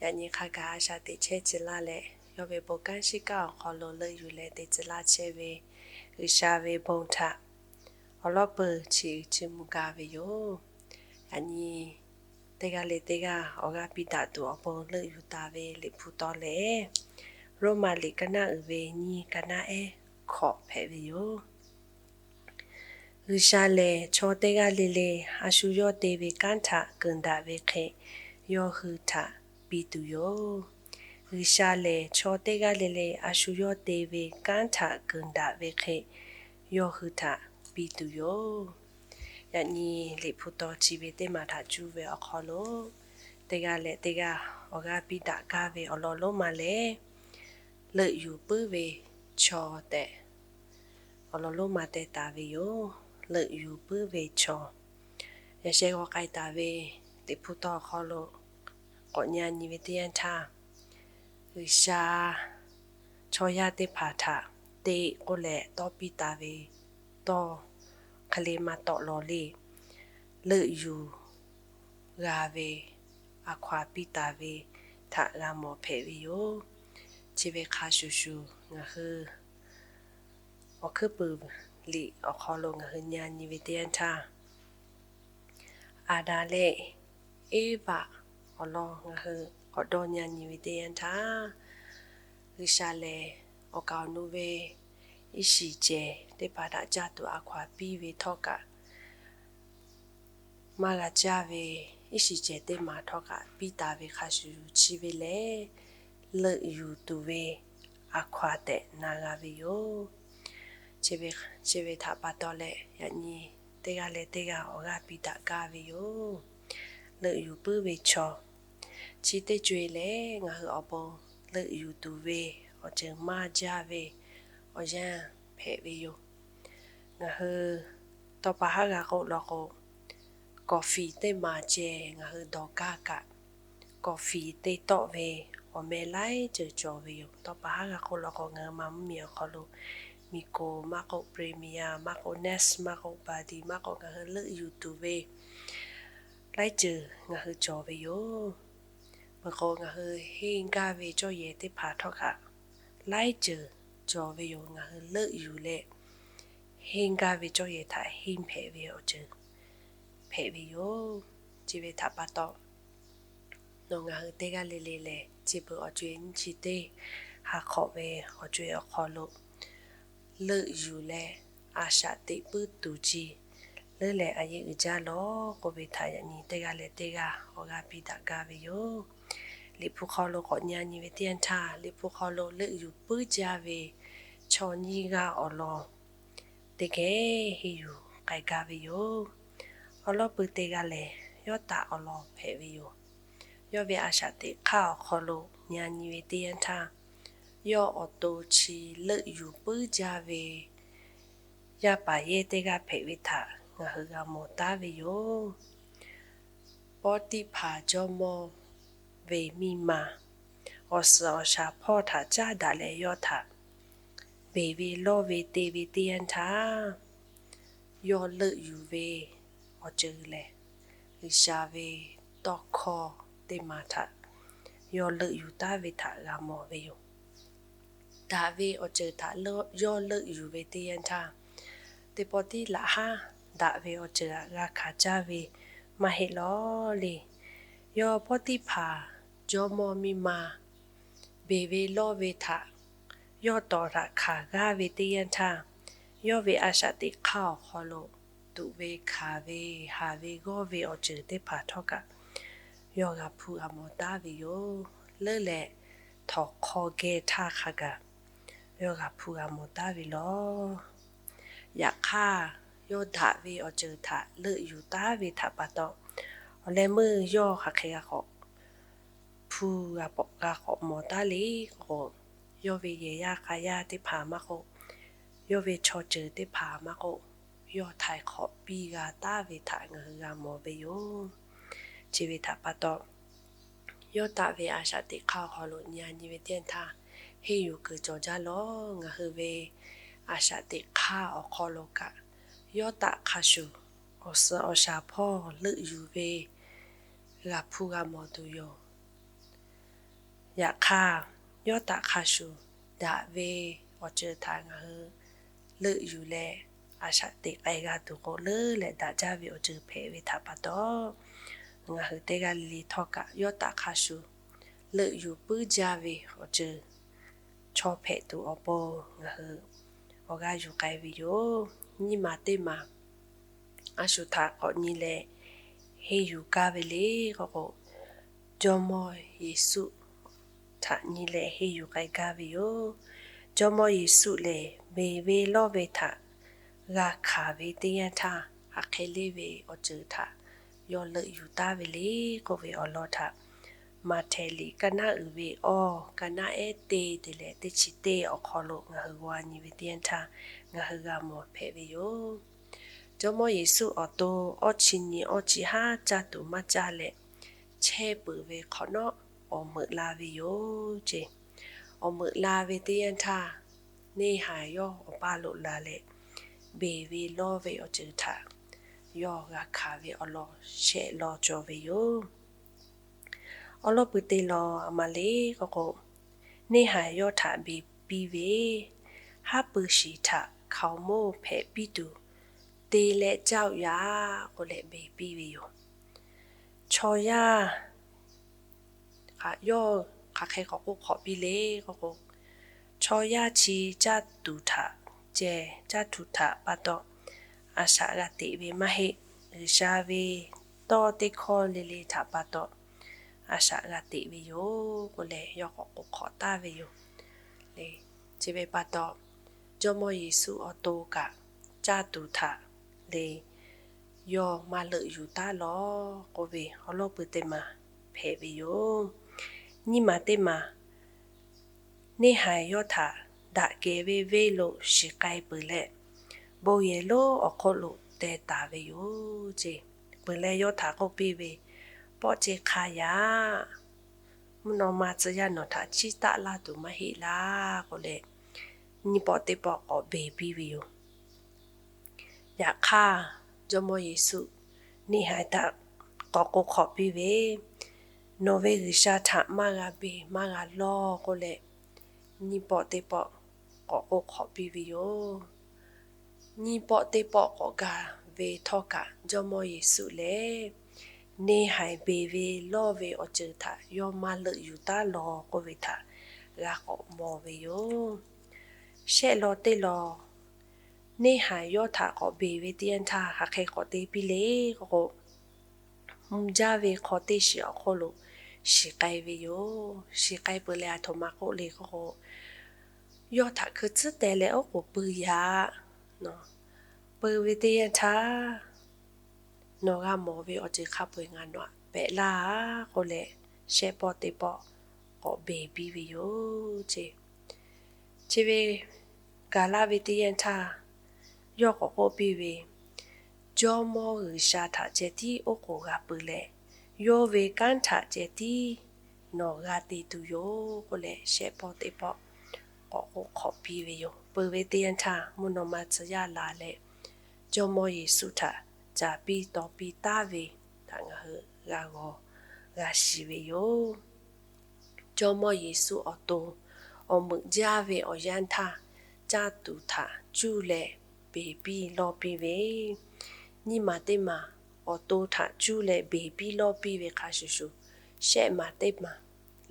Yaꞈ nyi hk'a gaˬ a shaꞈ teꞈ chehˇ tcuh laˇ leh, yawˇ ve bon kanˉ shiˉ kaˉ awˬ hk'aw lo leuˆ yuˬ leh te tcuh laˇ chehˇ ve G'uiˬsha ve bon htaꞈ awˬ lawˉ peuˬ chiˇ uiˍ chiˇ mvuh gaˇ ve yoˬ. Yaꞈ nyi teˇ g'aˇ leh teˇ g'aˇ awˬ g'aˇ piˇ daꞈ tuˬ awˬ pon leuˆ yuˬ taˍ ve Liꞈ hpu taw lehˬ, Roˉmaꞈ liꞈ ka naˆ uiˍ ve nyiˇ ka naˆ ehˉ hkawꞈ hpehꞈ ve yoˬ. G'uiˬsha lehˬ, chaw teˇ g'aˇ le le a shu yawˇ te ve kanˉ htaꞈ keunˍ daꞈ ve hk'e, yawˇ hui htaꞈ piˇ tuˬ yoˬ. G'uiˬsha lehˬ, chaw teˇ g'aˇ le le a shu yawˇ te ve kanˉ htaꞈ keunˍ daꞈ ve hk'e, yawˇ hui htaꞈ piˇ tuˬ yoˬ. Yaꞈ nyi Liꞈ hpu taw chi ve teˇ maˬ htaꞈ cuˇ ve awˬ hk'aw lo, teˇ g'aˇ leh teˇ g'aˇ awˬ g'aˇ piˇ daꞈ gaˇ ve awˬ lawn lonˉ ma lehˬ, leuˆ yuˬ puiˉ ve chaw tehꞈ awˬ lawn lonˉ ma teh taˍ ve yoˬ. Leuˆ yuˬ puiˉ ve chaw. Yaꞈ sheh g'aw k'ai taˍ ve Liꞈ hpu taw awˬ hk'aw lo k'awꞈ nyi nyi ve teˇ yanˇ htaˇ, G'uiˬsha chaw yaˇ teˇ hpaˍ htaꞈ teꞈ k'oˆ leh tawˇ piˇ taˍ ve tawˇ hk'e le maˇ tawˆ lawˬ le. Leuˆ yuˬ g'a ve, a hkaw-anˬ piˇ taˍ ve htaꞈ g'a mawˬ hpehꞈ ve yoˬ. Chi ve hk'a shuˍ shuˍ ngaˬ hui awˬ hkuiˉ puiˍ liꞈ awˬ hk'aw lo ngaˬ hui nyi nyi ve teˇ yanˇ htaˇ, Aˍdanˍ leh Eˇvaꞈ awˬ lawn ngaˬ hui k'awꞈ dawˇ nyi nyi ve teˇ yanˇ htaˇ, G'uiˬsha lehˬ awˬ kaˍ awˬ nu ve iˉ shiˍ cehˬ teˇ hpaˍ htaꞈ caˇ tuˬ a hkaw-anˬ piˇ ve htawˇ kaꞈ, maˇ g'a caˇ ve iˉ shiˍ cehˬ teˇ maˬ htawˇ kaꞈ piˇ taˍ ve hk'a shuˍ shuˍ chi ve lehˬ, leuˆ yuˬ tuˬ ve a hkaw-anˬ tehꞈ na g'a ve yoˬ. Chi ve htaꞈ pa taw leh yaꞈ nyi teˇ g'aˇ leh teˇ g'aˇ awˬ g'aˇ piˇ daꞈ gaˇ ve yoˬ. Leuˆ yuˬ puiˉ ve chaw. Chi teˇ co-e lehˬ ngaˬ hui awˬ pon leuˆ yuˬ tuˬ ve awˬ ceuˬ maˇ jaˇ ve awˬ yanˇ hpehꞈ ve yoˬ. Ngaˬ hui tawˇ pa haˉ g'a k'oˆ law k'o, coffee teˇ maˬ ceh ngaˬ hui dawˬ gaˇ kaꞈ, coffee te tawˆ ve awˬ meh laiˉ ceuˬ cawˬ ve yoˬ. Tawˇ pa haˉ g'a k'oˆ law k'o, ngaˬ hui ma mvuhˇmiˬ awˬ hk'aw lo Miko maˇ k'oˆ, Premier maˇ k'oˆ, Nest maˇ k'oˆ, Buddy maˇ k'oˆ, ngaˬ hui leuˆ yuˬ tuˬ ve laiˉ ceuˬ ngaˬ hui cawˬ ve yoˬ. Peuˬ k'o, ngaˬ hui henˇ gaˇ ve cawˇ yehˬ teˇ hpaˍ htawˇ kaꞈ laiˉ ceuˬ cawˬ ve yoˬ. Ngaˬ hui leuˆ yuˬ leh henˇ gaˇ ve cawˇ yehˬ htaꞈ henˇ hpehꞈ ve awˬ ceuˬ hpehꞈ ve yoˬ. Chi ve htaꞈ pa taw, nawˬ ngaˬ hui teˇ g'aˇ le le lehˬ, chi beuꞈ awˬ co-e nyiˇ chi teˇ ha hk'awꞈ ve awˬ co-e awˬ hk'aw lo leuˆ yuˬ leh a shaꞈ teꞈ puiˉ tuˬ ce leuˉ leh a yeˇ uiˍ jaˇ lawˬ k'oˆ ve htaꞈ yaꞈ nyi teˇ g'aˇ leh teˇ g'aˇ awˬ g'aˇ piˇ daꞈ gaˇ ve yoˬ. Liꞈ hpu hk'aw lo k'awꞈ nyi nyi ve teˇ yanˇ htaˇ, Liꞈ hpu hk'aw lo leuˆ yuˬ puiˉ jaˇ ve chaw nyiˇ g'aˇ awˬ lawn teˇ geh henˇ yuˬ k'ai gaˇ ve yoˬ. Awˬ lawn pui teˇ g'aˇ lehˬ, yawˇ taꞈ awˬ lawn hpehꞈ ve yoˬ. Yawˇ ve a shaꞈ teꞈ hk'aˇ awˬ hk'aw lo nyi nyi ve teˇ yanˇ htaˇ, yawˇ awˬ to chi leuˆ yuˬ puiˉ jaˇ ve yaˇ paˍ yehˇ teˇ g'aˇ hpehꞈ ve htaꞈ ngaˬ hui g'a mawˬ taˉ ve yoˬ. Pawˇtiˆhpaˍ jawˇmawˇ ve miˇ ma awˬ suhˍ awˬ shaˍ hpawˇ htaꞈ caˉ daꞈ leh yawˇ htaꞈ beˬ ve lawˇ ve te ve teˇ yanˇ htaˇ, yawˇ leuˆ yuˬ ve awˬ ceuˬ lehˬ, G'uiˬsha ve tawˇ hkawˇ teˇ maˬ htaꞈ yawˇ leuˆ yuˬ taˉ ve htaꞈ g'a mawˬ ve yoˬ. Daꞈ ve awˬ ceuˬ htaꞈ yawˇ leuˆ yuˬ ve teˇ yanˇ htaˇ, teˇ pawˆ tiˉ laꞈ haˉ daꞈ ve awˬ ceuˬ htaꞈ g'a hkanˍ caˇ ve maˇ heˆ lawˬ le. Yawˇ Pawˇtiˆhpaˍ jawˇmawˇ miˇ ma beˬ ve lawˇ ve htaꞈ yawˇ tawˍ htaꞈ hkanˍ g'aˇ ve teˇ yanˇ htaˇ, yawˇ ve a shaꞈ teꞈ hk'aˇ awˬ hk'aw lo tuꞈ ve hkanˍ ve haˍ ve g'awˇ ve awˬ ceuˬ teˇ hpaˍ htawˇ kaꞈ yawˇ g'a hpu g'a mawˬ taˉ ve yoˬ. Leuˉ leh htawnˍ hk'aw geh htaˇ hk'a gaˬ yawˇ g'a hpu g'a mawˬ taˉ ve lawˬ. Yaꞈ hk'aˇ, yawˇ daꞈ ve awˬ ceuˬ htaꞈ leuˆ yuˬ taˉ ve htaꞈ pa taw, awˬ leh meuˇ yawˇ hk'aˬ hk'e g'a k'awꞈ hpu g'a k'awꞈ mawˬ taˉ le k'o, yawˇ ve yehˬ yaˇ k'a yaˇ teˇ hpaˍ maˇ k'oˆ, yawˇ ve chaw ceuˬ teˇ hpaˍ maˇ k'oˆ, yawˇ htaiˍ hk'awꞈ piˇ g'a taˉ ve htaꞈ ngaˬ hui g'a mawˬ ve yoˬ. Chi ve htaꞈ pa taw, yawˇ taꞈ ve a shaꞈ teꞈ hk'aˇ awˬ hk'aw lo nyi nyi ve teˇ yanˇ htaˇ, henˇ yuˬ kuiˬ cawˬ jaˇ lawˬ. Ngaˬ hui ve a shaꞈ teꞈ hk'aˇ awˬ hk'aw lo kaꞈ, yawˇ taꞈ hk'a shuˍ awˬ suhˍ awˬ shaˍ hpawˇ leuˆ yuˬ ve g'a hpu g'a mawˬ tuˬ yoˬ. Yaꞈ hk'aˇ, yawˇ htaꞈ hk'a shuˍ daꞈ ve awˬ ceuˬ htaꞈ ngaˬ hui leuˆ yuˬ leh, a shaꞈ teꞈ k'ai g'a tuˬ k'o leuˉ leh daꞈ jaˇ ve awˬ ceuˬ hpehꞈ ve htaꞈ pa taw, ngaˬ hui teˇ g'aˇ le le htawˇ kaꞈ yawˇ htaꞈ hk'a shuˍ leuˆ yuˬ puiˉ jaˇ ve awˬ ceuˬ chaw hpehꞈ tuˬ awˬ pon ngaˬ hui awˬ g'aˇ yuˬ k'ai ve yoˬ. Nyiˇ maˬ teˇ maˬ a shu htaꞈ k'awꞈ nyi leh henˇ yuˬ gaˇ ve le k'oˆ k'o, Jawˇmawˇ Yeˍsuˆ htaꞈ nyi leh henˇ yuˬ k'ai gaˇ ve yoˬ. Jawˇmawˇ Yeˍsuˆ lehˬ, beˬ ve lawˇ ve htaꞈ g'a hkanˍ ve teˇ yanˇ htaˇ, hk'aˬ hk'e le ve awˬ ceuˬ htaꞈ yawˇ leuˆ yuˬ taˉ ve le k'oˆ ve awˬ lawn htaꞈ Maꞈhtehˍ liꞈ kaˇ naˉ uiˍ ve awˇ, kaˇ naˉ ehˉ teˇ te leh teˇ chi teˇ awˬ hk'aw lo ngaˬ hui g'a nyi ve teˇ yanˇ htaˇ ngaˬ hui g'a mawˬ hpehꞈ ve yoˬ. Jawˇmawˇ Yeˍsuˆ awˬ to awˇ chi nyi awˇ chi haˉ caˇ tuˬ maˇ caˇ leh, chehˇ peuˬ ve hk'awꞈ nawˉ awˬ meuꞈ la ve yoˬ ce. Awˬ meuꞈ la ve teˇ yanˇ htaˇ, neˇ haiˬ yawˇ awˬ paˇ lo laˬ leh, beˬ ve lawˇ ve awˬ ceuˬ htaꞈ yawˇ g'a hkanˍ ve awˬ lawn shehˆ law cawˬ ve yoˬ. Awˬ lawn pui te law a ma le k'oˆ k'o, neˇ haiˬ yawˇ htaꞈ beˬ piˇ ve, Haˉ pui shiˍ htaꞈ hkaoˍmonˇ hpehꞈ piˇ tuˬ te leh caˇ-oˆ yaꞈ k'oˆ leh beˬ piˇ ve yoˬ. Chaw yaˇ yawˇ hk'aˬ hk'e k'awꞈ k'oˆ hk'awꞈ piˇ le k'oˆ k'o, chaw yaˇ chi caˇ tuˬ htaꞈ ceh caˇ tuˬ htaꞈ pa taw a shaꞈ g'a teꞈ ve maˇ heˆ. G'uiˬsha ve tawˇ teˇ hkawˇ le le htaꞈ pa taw a shaꞈ g'a teꞈ ve yoˬ k'oˆ leh yawˇ k'awꞈ k'oˆ hk'awꞈ taˍ ve yoˬ. Chi ve pa taw, Jawˇmawˇ Yeˍsuˆ awˬ to kaꞈ caˇ tuˬ htaꞈ le yawˇ maˇ leuˆ yuˬ taˉ law k'oˆ ve awˬ lawn pui teˇ maˬ hpehꞈ ve yoˬ. Nyiˇ maˬ teˇ maˬ, neˇ haiˬ yawˇ htaꞈ daꞈ kehˬ ve venˇ lo shiˍ k'ai peuˬ leh, bon yehˬ lonˉ awˬ hk'oˆ lo teh taˍ ve yoˬ ce. Peuˬ leh yawˇ htaꞈ k'oˆ piˇ ve, Pawˆ ce hk'a yaꞈ, mvuhˇ naw ma tcuh yaˇ nawˬ htaꞈ chiˇ taˆ laˇ tuˬ maˇ heˆ laˇ k'oˆ leh, nyiˇ pawˆ teˇ pawˆ k'awꞈ beˬ piˇ ve yoˬ. Yaꞈ hk'aˇ, Jawˇmawˇ Yeˍsuˆ neˇ haiˬ htaꞈ k'awꞈ k'oˆ hk'awꞈ piˇ ve, Nawˬ ve G'uiˬsha htaꞈ maˇ g'a beˬ maˇ g'a lawˇ k'oˆ leh, nyiˇ pawˆ teˇ pawˆ k'awꞈ k'oˆ hk'awꞈ piˇ ve yoˬ. Nyiˇ pawˆ teˇ pawˆ k'awꞈ gaˬ ve htawˇ kaꞈ, Jawˇmawˇ Yeˍsuˆ lehˬ, neˇ haiˬ beˬ ve lawˇ ve awˬ ceuˬ htaꞈ yawˇ maˇ leuˆ yuˬ taˉ law k'oˆ ve htaꞈ g'a k'awꞈ mawˬ ve yoˬ. Shehˆ law teˇ law, neˇ haiˬ yawˇ htaꞈ k'awꞈ beˬ ve teˇ yanˇ htaˇ hk'aˬ hk'e k'awꞈ te piˇ le k'oˆ k'o, mvuh jaˇ ve hk'aw teˇ shiˍ awˬ hk'oˆ lo shiˍ k'ai ve yoˬ. Shiˍ k'ai peuˬ leh aˬ htoꞈ ma k'oˆ le k'oˆ k'o, Yawˇ htaꞈ hkui tcuhˉ teh leh oˉ k'oˍ pui yaꞈ. Pui ve teˇ yanˇ htaˇ, nawˬ g'a mawˬ ve awˬ ceuˬ hk'a peu-eˬ ngaˬ nawˬ htaꞈ pehꞈ laˇ k'oˆ leh, shehˆ pawˆ teˇ pawˆ k'awꞈ beˬ piˇ ve yoˬ ce. Chi ve gaˬ laˇ ve teˇ yanˇ htaˇ, yawˇ k'awꞈ k'oˆ piˇ ve, Jawˇmawˇ G'uiˬsha htaꞈ ceh tiˉ oˉ k'oˍ g'a pui leh, yawˇ ve kanˉ htaꞈ ceh tiˉ nawˬ g'a te tuˬ yoˬ k'oˆ leh, shehˆ pawˆ teˇ pawˆ k'awꞈ k'oˆ hk'awꞈ piˇ ve yoˬ. Peuˬ ve teˇ yanˇ htaˇ, mvuhˇ naw ma tcuh yaˇ laˬ leh, Jawˇmawˇ Yeˍsuˆ htaꞈ caˍ piˇ taw piˇ taˉ ve htaꞈ ngaˬ hui g'a g'aw g'a shiˍ ve yoˬ. Jawˇmawˇ Yeˍsuˆ awˬ to awˬ meuꞈ jaˇ ve awˬ yanˇ htaˇ, caˇ tuˬ htaꞈ cuˇ leh beˬ piˇ lawˇ piˇ ve, nyiˇ maˬ teˇ maˬ awˬ to htaꞈ cuˇ leh beˬ piˇ lawˇ piˇ ve hk'a shuˍ shuˍ, shehˆ maˬ teˇ maˬ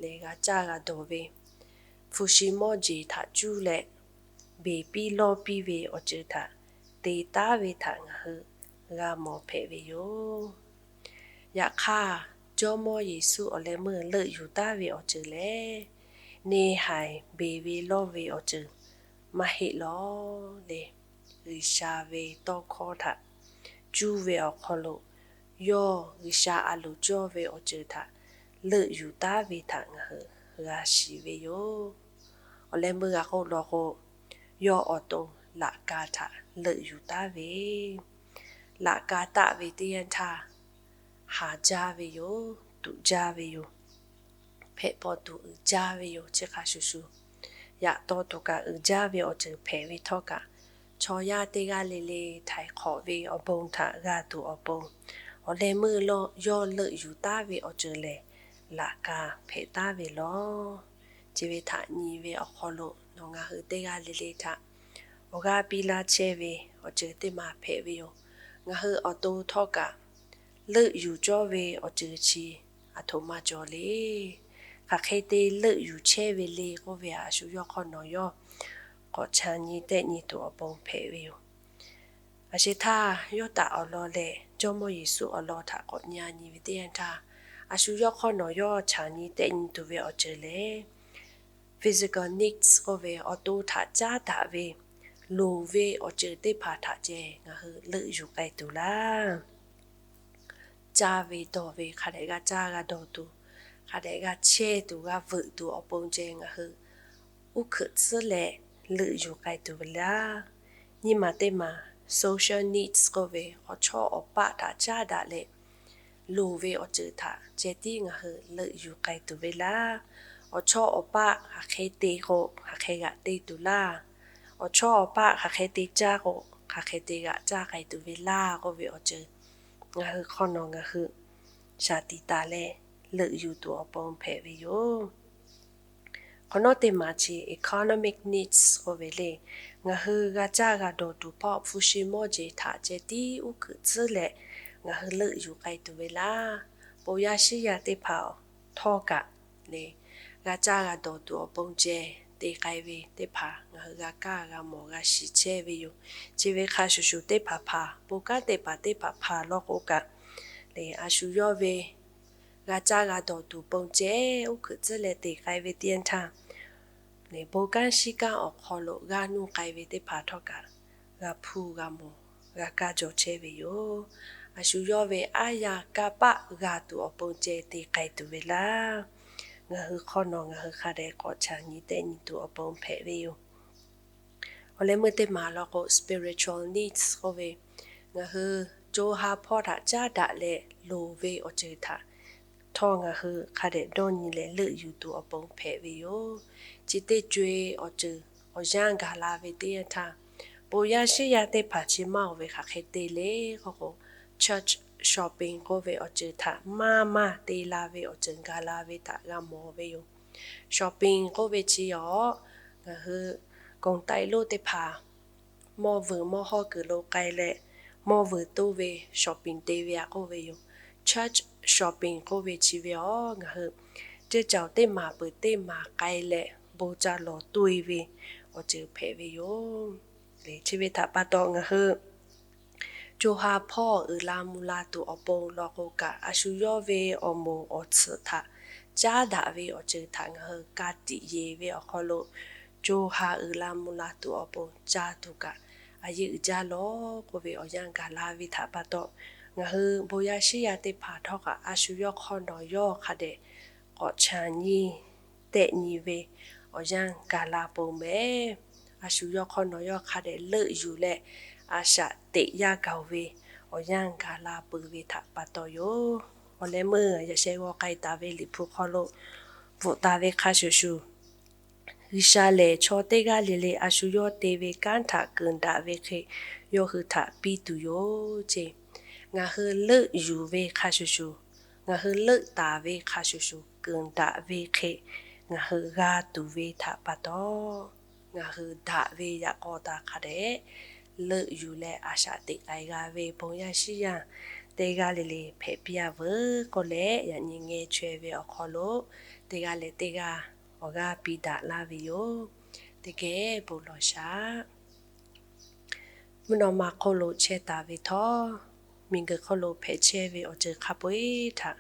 lehˬ g'a caˇ g'a dawˬ ve, hpu shi mawˇ jeˬ htaꞈ cuˇ leh beˬ piˇ lawˇ piˇ ve awˬ ceuˬ htaꞈ te taˉ ve htaꞈ ngaˬ hui g'a mawˬ hpehꞈ ve yoˬ. Yaꞈ hk'aˇ, Jawˇmawˇ Yeˍsuˆ awˬ leh meuˇ leuˆ yuˬ taˉ ve awˬ ceuˬ lehˬ, neˇ haiˬ beˬ ve lawˇ ve awˬ ceuˬ maˇ heˆ lawˬ le. G'uiˬsha ve tawˇ hkawˇ htaꞈ cuˇ ve awˬ hk'aw lo, yawˇ G'uiˬsha a loˍ cawˇ ve awˬ ceuˬ htaꞈ leuˆ yuˬ taˉ ve htaꞈ ngaˬ hui g'a shiˍ ve yoˬ. Awˬ leh meuˇ g'a k'oˆ law k'o, yawˇ awˬ to laꞈ ka htaꞈ leuˆ yuˬ taˉ ve, laꞈ ka taˆ ve teˇ yanˇ htaˇ, haˍ jaˇ ve yoˬ, tuꞈ jaˇ ve yoˬ. Hpehꞈ paw tuˬ uiˍ jaˇ ve yoˬ. Chi hk'a shuˍ shuˍ, yaꞈ taw tuˬ kaꞈ uiˍ jaˇ ve awˬ ceuˬ hpehꞈ ve htawˇ kaꞈ, chaw yaˇ teˇ g'aˇ le le htaiˍ hk'awꞈ ve awˬ bon htaꞈ g'a tuˬ awˬ pon, awˬ leh meuˇ yawˇ leuˆ yuˬ taˉ ve awˬ ceuˬ lehˬ, laꞈ ka hpehꞈ taˉ ve lawˬ. Chi ve htaꞈ nyi ve awˬ hk'aw lo nawˬ ngaˬ hui teˇ g'aˇ le le htaꞈ awˬ g'aˇ piˇ laˇ chehˇ ve awˬ ceuˬ teˇ maˬ hpehꞈ ve yoˬ. Ngaˬ hui awˬ to htawˇ kaꞈ leuˆ yuˬ cawˇ ve awˬ ceuˬ chi aˬ htoꞈ ma cawˬ le. Hk'aˬ hk'e te leuˆ yuˬ chehˇ ve le k'oˆ ve a shu yawˇ hk'awˇ nawˬ yawˇ k'awꞈ chaꞈ nyi tehˆ nyi tuˬ awˬ pon hpehꞈ ve yoˬ. Aˬ shehˍ htaˇ, yawˇ taꞈ awˬ lawn leh Jawˇmawˇ Yeˍsuˆ awˬ lawn htaꞈ k'awꞈ nyi nyi ve teˇ yanˇ htaˇ, a shu yawˇ hk'awˇ nawˬ yawˇ chaꞈ nyi tehˆ nyi tuˬ ve awˬ ceuˬ lehˬ, physical needs k'oˆ ve awˬ to htaꞈ caˉ daꞈ ve loˍ ve awˬ ceuˬ teˇ hpaˍ htaꞈ ceh ngaˬ hui leuˆ yuˬ k'ai tuˬ laˇ. Caˇ ve dawˬ ve hk'a dehꞈ g'a caˇ g'a dawˬ tuˬ, hk'a dehꞈ g'a chehˇ tuˬ g'a veuꞈ tuˬ awˬ pon ceh ngaˬ hui uˉ hkeuꞈ tcuhˉ leh leuˆ yuˬ k'ai tuˬ ve laˇ. Nyiˇ maˬ teˇ maˬ social needs k'oˆ ve awˬ chawˇ awˬ paˆ htaꞈ caˉ daꞈ leh loˍ ve awˬ ceuˬ htaꞈ ceh tiˉ ngaˬ hui leuˆ yuˬ k'ai tuˬ ve laˇ. Awˬ chawˇ awˬ paˆ hk'aˬ hk'e te k'o hk'aˬ hk'e g'aꞈ te tuˬ laˇ. Awˬ chawˇ awˬ paˆ hk'aˬ hk'e te caˇ k'o hk'aˬ hk'e te g'aꞈ caˇ k'ai tuˬ ve laˇ k'oˆ ve awˬ ceuˬ ngaˬ hui hk'awˇ nawˬ ngaˬ hui shaˍ tiꞈ taˍ leh leuˆ yuˬ tuˬ awˬ pon hpehꞈ ve yoˬ. Hk'awꞈ nawˉ teˇ maˬ chi economic needs k'oˆ ve le. Ngaˬ hui g'a caˇ g'a dawˬ tuˬ hpawˇ hpu shi mawˇ jeˬ htaꞈ ceh tiˉ uˉ hkeuꞈ tcuhˉ leh ngaˬ hui leuˆ yuˬ k'ai tuˬ ve laˇ. Bon yaˇ shiˉ yaˇ teˇ hpaˍ htawˇ kaꞈ le, g'a caˇ g'a dawˬ tuˬ awˬ pon ceh te k'ai ve teˇ hpaˍ ngaˬ hui g'a kaˇ g'a mawˬ g'a shiˍ chehˇ ve yoˬ. Chi ve hk'a shuˍ shuˍ teˇ hpaˍ hpaˍ bon kanˉ teˇ hpaˍ teˇ hpaˍ hpaˍ law k'o kaꞈ le, a shu yawˇ ve g'a caˇ g'a dawˬ tuˬ pon ceh uˉ hkeuꞈ tcuhˉ leh te k'ai ve teˇ yanˇ htaˇ, bon kanˉ shiˉ kanˉ awˬ hk'aw lo g'aˇ nuˇ k'ai ve teˇ hpaˍ htawˇ kaꞈ g'a hpuˇ g'a mawˬ g'a kaˇ jaw chehˇ ve yoˬ. A shu yawˇ ve aˉ yaˇ kanˇ paˆ g'a tuˬ awˬ pon ceh te k'ai tuˬ ve laˇ. Ngaˬ hui hk'awˇ nawˬ ngaˬ hui hk'a dehꞈ k'awꞈ chaꞈ nyi tehˆ nyi tuˬ awˬ pon hpehꞈ ve yoˬ. Awˬ leh meuˇ teˇ maˬ law k'o spiritual needs k'oˆ ve, ngaˬ hui co ha hpawˇ htaꞈ caˉ daꞈ leh loˍ ve awˬ ceuˬ htaꞈ htawˇ ngaˬ hui hk'a dehꞈ dawˇ nyi leh leuˆ yuˬ tuˬ awˬ pon hpehꞈ ve yoˬ. Chi teˇ co-e awˬ ceuˬ awˬ yanˇ gaˬ la ve teˇ yanˇ htaˇ, bon yaˇ shiˉ yaˇ teˇ hpaˍ chi maˇ oˬ ve hk'aˬ hk'e te le k'oˆ k'o, church shopping k'oˆ ve awˬ ceuˬ htaꞈ maˇ maˇ te la ve awˬ ceuˬ gaˬ la ve htaꞈ g'a mawˬ ve yoˬ. Shopping k'oˆ ve chi awˬ ngaˬ hui koˬ taiˍ lonˉ teˇ hpaˍ mawˇ vuiˬ mawˇ hawˉ kuiˬ lo k'ai leh, mawˇ vuiˬ toˇ ve shopping te ve a k'oˆ ve yoˬ. Church shopping k'oˆ ve chi ve awˬ ngaˬ hui ceˇ caoˬ teˇ maˬ peuˬ teˇ maˬ k'ai leh bon ca lawˬ toˇ-e ve awˬ ceuˬ hpehꞈ ve yoˬ. Chi ve htaꞈ pa taw ngaˬ hui co ha hpawˇ uiˍ la mvuh la tuˬ awˬ pon law k'o kaꞈ, a shu yawˇ ve awˬ moˍ awˬ tsuhꞈ htaꞈ caˉ daꞈ ve awˬ ceuˬ htaꞈ ngaˬ hui ka tiꞈ yeˬ ve awˬ hk'aw lo, co ha uiˍ la mvuh la tuˬ awˬ pon caˇ tuˬ kaꞈ a yeˇ uiˍ jaˇ lawˬ k'oˆ ve awˬ yanˇ gaˬ la ve htaꞈ pa taw, ngaˬ hui bon yaˇ shiˉ yaˇ teˇ hpaˍ htawˇ kaꞈ a shu yawˇ hk'awˇ nawˬ yawˇ hk'a dehꞈ k'awꞈ chaꞈ nyi tehˆ nyi ve awˬ yanˇ gaˬ la pon mehˍ. A shu yawˇ hk'awˇ nawˬ yawˇ hk'a dehꞈ leuˆ yuˬ leh a shaꞈ teꞈ yaˇ gaˬ-oˬ ve awˬ yanˇ gaˬ la peuˬ ve htaꞈ pa taw yoˬ. Awˬ leh meuˇ yaꞈ sheh g'aw k'ai taˍ ve Liꞈ hpu hk'aw lo bvuhꞈ taˍ ve hk'a shuˍ shuˍ, G'uiˬsha lehˬ chaw teˇ g'aˇ le le a shu yawˇ te ve kanˉ htaꞈ keunˍ daꞈ ve hk'e yawˇ hui htaꞈ piˇ tuˬ yoˬ ceˇ. Ngaˬ hui leuˆ yuˬ ve hk'a shuˍ shuˍ, ngaˬ hui leuˆ taˍ ve hk'a shuˍ shuˍ keunˍ daꞈ ve hk'e ngaˬ hui g'a tuˬ ve htaꞈ pa taw, ngaˬ hui daꞈ ve yaꞈ k'aw taˍ hk'a dehꞈ leuˆ yuˬ leh a shaꞈ teꞈ k'ai g'a ve bon yaˇ shiˉ yaˇ teˇ g'aˇ le le hpehꞈ piˇ-a veuˬ k'oˆ leh, yaꞈ nyi ngeh chaweh ve awˬ hk'aw lo teˇ g'aˇ leh teˇ g'aˇ awˬ g'aˇ piˇ daꞈ laˇ ve yoˬ. Teˇ geh bon lawˬ shaˍ. Mvuhˇ naw ma hk'oˆ lo chehˇ taˍ ve htawˇ, miˬguiˬ hk'oˆ lo hpehꞈ chehˇ ve awˬ ceuˬ hk'a peu-eˬ htaꞈ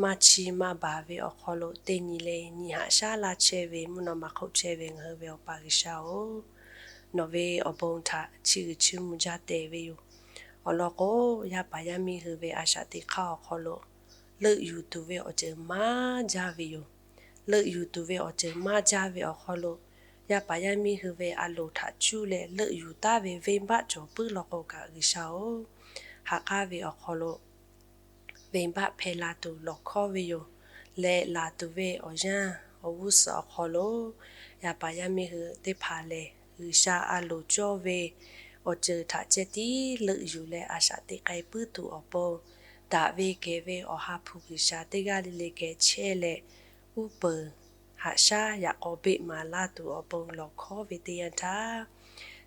maˇ chiˇ maˇ baˬ ve awˬ hk'aw lo teˇ nyi le nyi haꞈ shaˉ laˇ chehˇ ve mvuhˇ naw ma hk'oˆ chehˇ ve ngaˬ hui ve Awˬ pa G'uiˬsha-oˬ, nawˬ ve awˬ bon htaꞈ chiˇ uiˍ chiˇ mvuh jaˇ tehꞈ ve yoˬ. Awˬ lawn k'o, yaˇ paˍ yaˇ miˇ hui ve a shaꞈ teꞈ hk'aˇ awˬ hk'aw lo leuˆ yuˬ tuˬ ve awˬ ceuˬ maˇ jaˇ ve yoˬ. Leuˆ yuˬ tuˬ ve awˬ ceuˬ maˇ jaˇ ve awˬ hk'aw lo, yaˇ paˍ yaˇ miˇ hui ve a loˍ htaꞈ cuˇ leh leuˆ yuˬ taˉ ve venˇbaˆ cawˬ puiˉ law k'o kaꞈ, G'uiˬsha-oˬ, ha k'aˉ ve awˬ hk'aw lo venˇbaˆ hpehˇ la tuˬ lawˬ hkawˇ ve yoˬ. Leh laˬ tuˬ ve awˬ yanˇ awˬ g'uˇ suhˍ awˬ hk'aw lo, yaˇ paˍ yaˇ miˇ hui teˇ hpaˍ lehˬ, G'uiˬsha a loˍ cawˇ ve awˬ ceuˬ htaꞈ ceh tiˉ leuˆ yuˬ leh a shaꞈ teꞈ k'ai puiˉ tuˬ awˬ pon, daꞈ ve kehˬ ve Awˬ ha hpu G'uiˬsha teˇ g'aˇ le le geh chehˇ leh, uˉ peunˍ haꞈ shaˉ yaꞈ k'aw beˆ maˍ laˇ tuˬ awˬ bon lawˬ hkawˉ ve teˇ yanˇ htaˇ,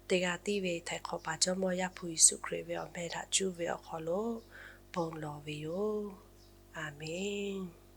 teˇ g'aˇ tiˉ ve Htaiˍ hk'aw paˍ Jawˇmawˇ Yaˇ hpu Yeˍsuˆ Hkriꞈ ve awˬ meh htaꞈ cuˇ ve awˬ hk'aw lo bon lawˬ ve yoˬ. A menˬ.